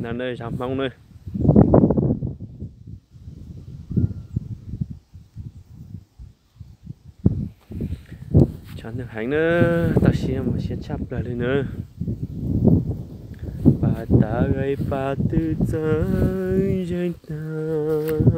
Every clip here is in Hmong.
Zaj Hmoob na. Tshav ntuj heev na, toj siab mas siab tshaj plaws li na. Pas tav gai pas twb txawv zeeg tag.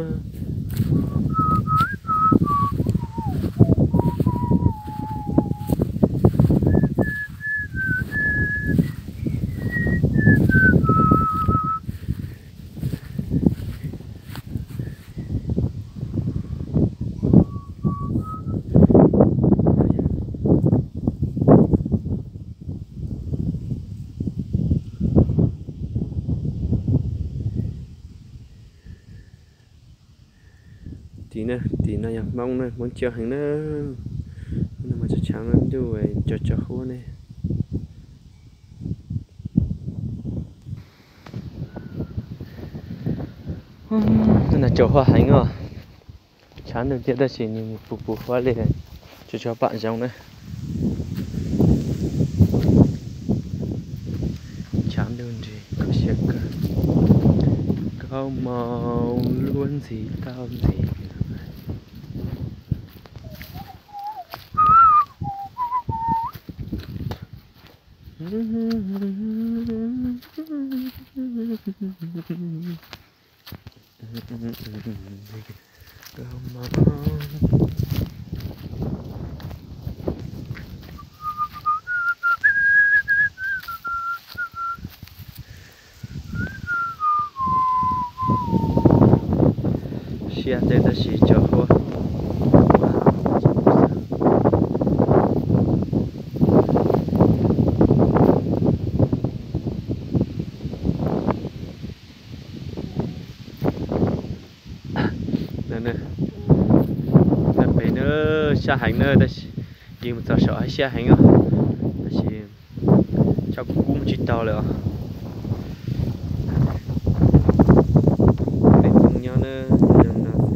Tim no, tim no yog Hmoob na, Hmoob coob heev na. No mas tshav ntuj tso tso huab ne. Hnub no tsaus huab heev os. Tshav ntuj thiab tab sis nws mus puv puv huab li, tsuas tsuas pam zoo na. Tshav ntuj nrig kho siab kawg, koj mus luag ntxhi tau ntxhi. Siab thiab tab sis tsaus huab. Pem na, siab heev na, tab sis yus mus txog saum haj siab heev os, tab sis tshaj kub mus tsis tau lawm os. Peb Hmoob nyob na, zoo no xwb.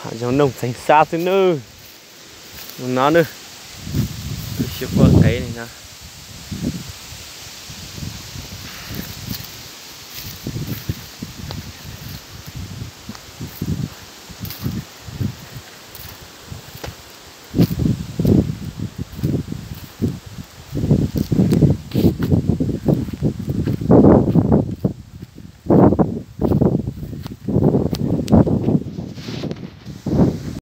Hav zoov Nooj Txeev Xab xwb nawb. No nawb, siab quaj qev li no.